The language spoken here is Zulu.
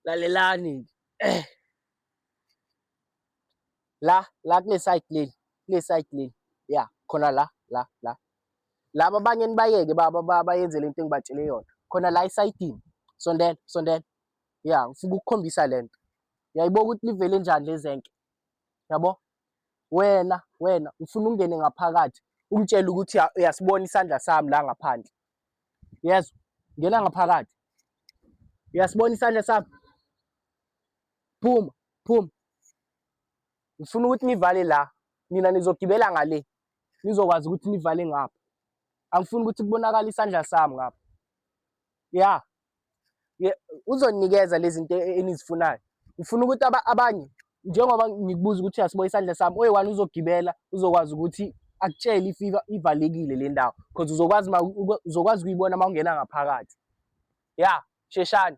Lalelani. Eh. La, la kule side leli, kule side leli. Ya, khona la, la, la. Laba abanye nibayeke bayenze lento engibatshele yona. Khona la esayidini. Sondela, sondela. Ya, ngifuna ukukhombisa lento. Uyayibuka ukuthi livele njani lezenke. Yabo? Wena, wena ufuna ungene ngaphakathi ungitshele ukuthi uyasibona isandla sami la ngaphandle. Yezwa? Ngena ngaphakathi. Uyasibona isandla sami? Phuma, phuma. Ngifuna ukuthi nivale la. Nina nizogibela ngale. Nizokwazi ukuthi nivale ngapha. Angifuni ukuthi kubonakale isandla sami ngapha. Ya. Uzonikeza lezi zinto enizifunayo. Ngifuna ukuthi abanye njengoba ngikubuza ukuthi uyasiboya isandla sami, oyi-one uzogibela uzokwazi ukuthi akutshele if ivalekile le ndawo because uzokwazi uzokwazi ukuyibona uma ungena ngaphakathi. Ya, sheshani.